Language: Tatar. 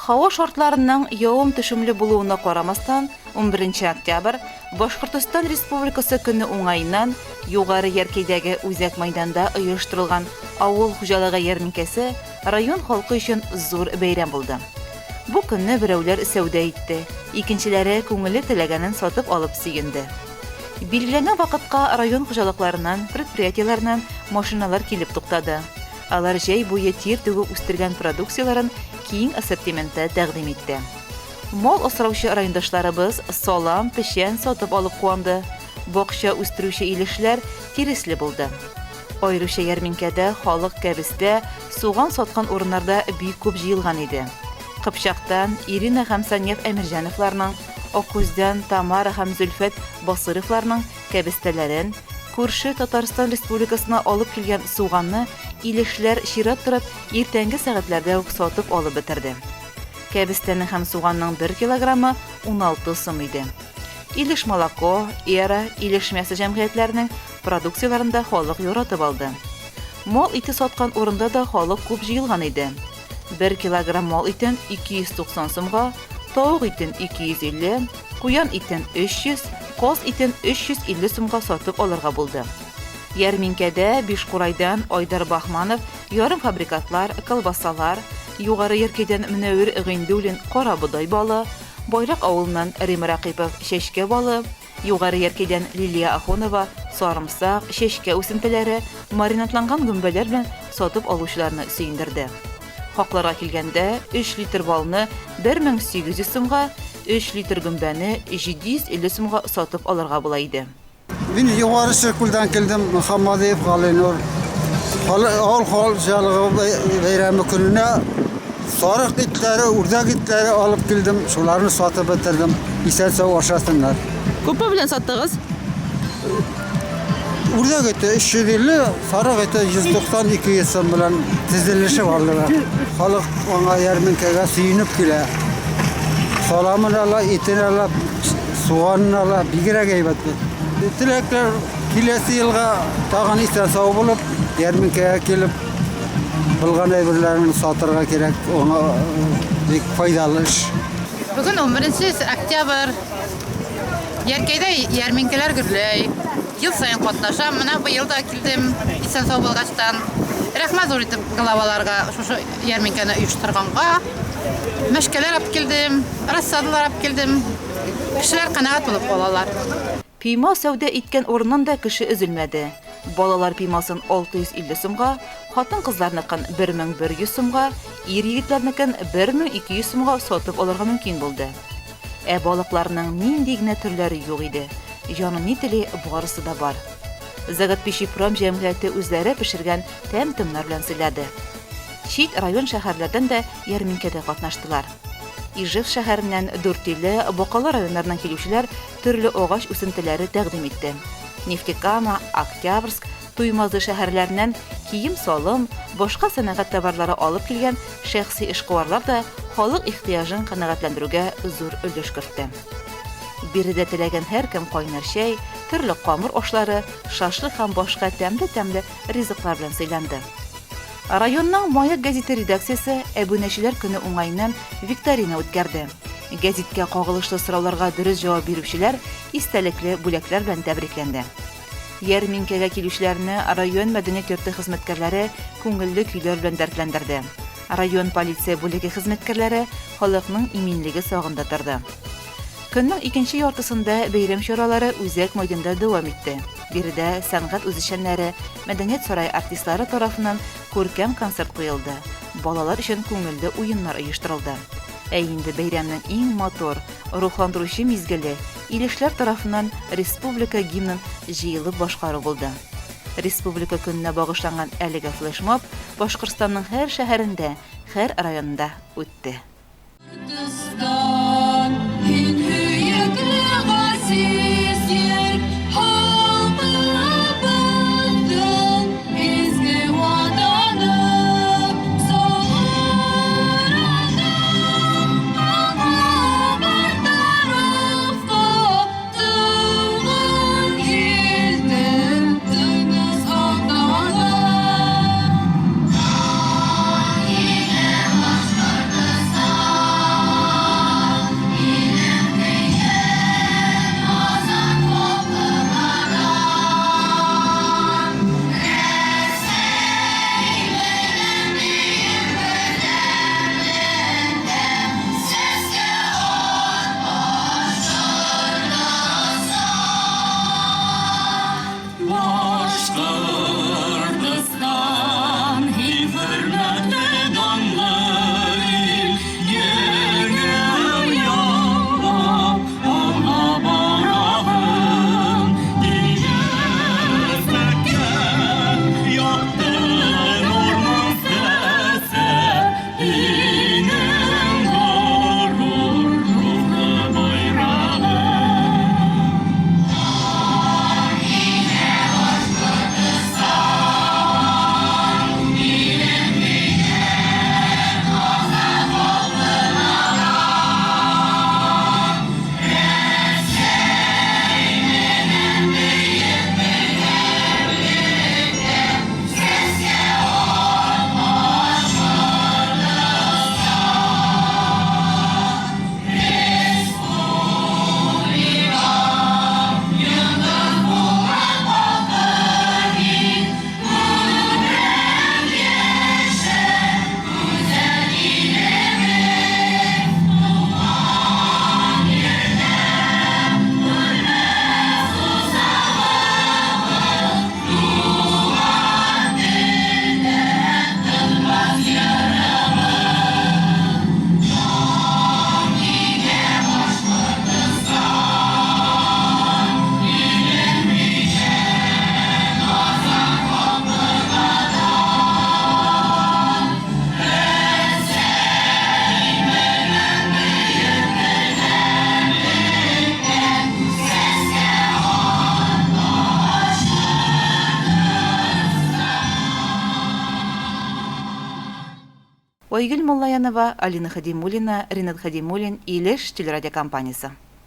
Һава шартларының явым-төшемле булуына карамастан, унберенче октябрь, Башкортостан Республикасы көне уңаеннан Югары Яркәйдәге үзәк мәйданда оештырылган авыл хуҗалыгы ярминкәсе район халкы өчен зур бәйрәм булды. Бу көнне берәүләр сәүдә итте, икенчеләре күңеле теләгәнен сатып алып сөенде. Билгеләнгән вакытка район хуҗалыкларыннан, предприятиеләреннән машиналар килеп туктады. Алар җәй буе тир түгеп үстергән продукцияләрен киң ассортиментта тәкъдим итте. Мал асраучы райондашларыбыз салам, печән сатып алып куанды. Бакча үстерүче илешләр тиресле булды. Аеруча ярминкәдә халык кәбестә, суган саткан урыннарда бик күп җыелган иде. Кыпчактан Ирина һәм Саньяф Әмирҗановларның, Аккүздән Тамара һәм Зөлфәт Басыйровларның кәбестәләрен, күрше Татарстан Республикасына алып килгән суганны илешләр чират торып иртәнге сәгатьләрдә үк сатып алып бетерде. Кәбестәнең һәм суганның бер килограммы 16 сум иде. Илеш молоко, Эра, Илеш мясо җәмгыятьләренең продукцияләрен дә халык яратып алды. Мал ите саткан урында да халык күп җыелган иде. Бер килограмм мал итен 290 сумга, тавык итен 250, куян итен 300, каз итен 350 сумга сатып алырга булды. Ярминкәдә Бишкурайдан Айдар Баһманов ярымфабрикатлар, колбасалар, Югары Яркәйдән Мөнәвир Гыйндуллин карабодай балы, Байрак авылыннан Рим Рәкыйпов чәчкә балы, Югары Яркәйдән Лилия Ахунова сарымсак, чәчкә үсентеләре, маринадланган гөмбәләр белән сатып алучыларны сөендерде. Хакларга килгәндә, өч литр балны 1800 сумга, өч литр гөмбәне 750 сумга сатып алырга була иде. Мин Югары Чиркүлдән килдем, Мөхәммәдиев Галинур. Авыл хуҗалыгы бәйрәме көненә сарык итләре, үрдәк итләре алып килдем, шуларны сатып бетердем. Исән-сау ашасыннар. Күпме белән саттыгыз? Үрдәк ите 350, сарык ите 190-200 сум белән тезелешеп алдылар. Халык аңа ярминкәгә сөенеп килә. Саламын ала, итен ала, суганын ала, бигрәк әйбәт. Теләкләр киләсе елга тагын исән-сау булып, ярминкәгә килеп, булган әйберләрен сатырга кирәк, аңа бик файдалы эш. Бүген 11 октябрь. Яркәйдә ярминкәләр гөрләй. Ел саен катнашам. Менә быел да килдем, исән-сау булгачтан. Рәхмәт зур итеп главаларга шушы ярминкәне оештырганга. Мәшкәләр алып килдем, рассадалар алып килдем. Кешеләр канәгать булып алалар. Пийма сәүдә иткән урыннан да кеше өзелмәде. Балалар пиймасын 650 сумга, хатын-кызларныкын 1100 сумга, ир-егетләрнекен 1200 сумга сатып алырга мөмкин булды. Ә балыкларның нинди генә төрләре юк иде. Җаным ни тели, барысы да бар. Заготпищепром җәмгыяте үзләре пешергән тәм-томнар белән сыйлады. Чит район-шәһәрләрдән дә ярминкәдә катнаштылар. Ижевск шәһәреннән, Дүртөйле, Бакалы районнарыннан килүчеләр төрле агач үсентеләре тәкъдим итте. Нефтекама, Октябрьск, Туймазы шәһәрләреннән кием-салым, башка сәнәгать товарлары алып килгән шәхси эшкуарлар да халык ихтыяҗын канәгатьләндерүгә зур өлеш кертте. Биредә теләгән һәркем кайнар чәй, төрле камыр ашлары, шашлык һәм башка тәмле-тәмле ризыклар белән сыйланды. Районның Маяк гәзите редакциясе Әбүнәчеләр көне уңаеннан викторина үткәрде. Гәзиткә кагылышлы сорауларга дөрес җавап бирүчеләр истәлекле бүләкләр белән тәбрикләнде. Ярминкәгә килүчеләрне район мәдәният йорты хезмәткәрләре күңелле көйләр белән дәртләндерде. Район полиция бүлеге хезмәткәрләре халыкның иминлеге сагында торды. Көннең икенче яртысында бәйрәм чаралары үзәк мәйданда дәвам итте. Биредә сәнгать үзешчәннәре, мәдәният сарае артистлары тарафыннан күркәм концерт куелды, балалар өчен күңелле уеннар оештырылды. Ә инде бәйрәмнең иң матур, рухландыручы мизгеле, илешләр тарафыннан республика гимнын җыелып башкару булды. Республика көненә багышланган әлеге флешмоб Башкортстанның һәр шәһәрендә, һәр районында үтте. Башкортстан, һин һөекле газиз җир, халкыбызның изге Ватаны, Айгөл Муллаянова, Алина Хадимуллина, Ринат Хадимуллин, Илеш телерадиокомпаниясе.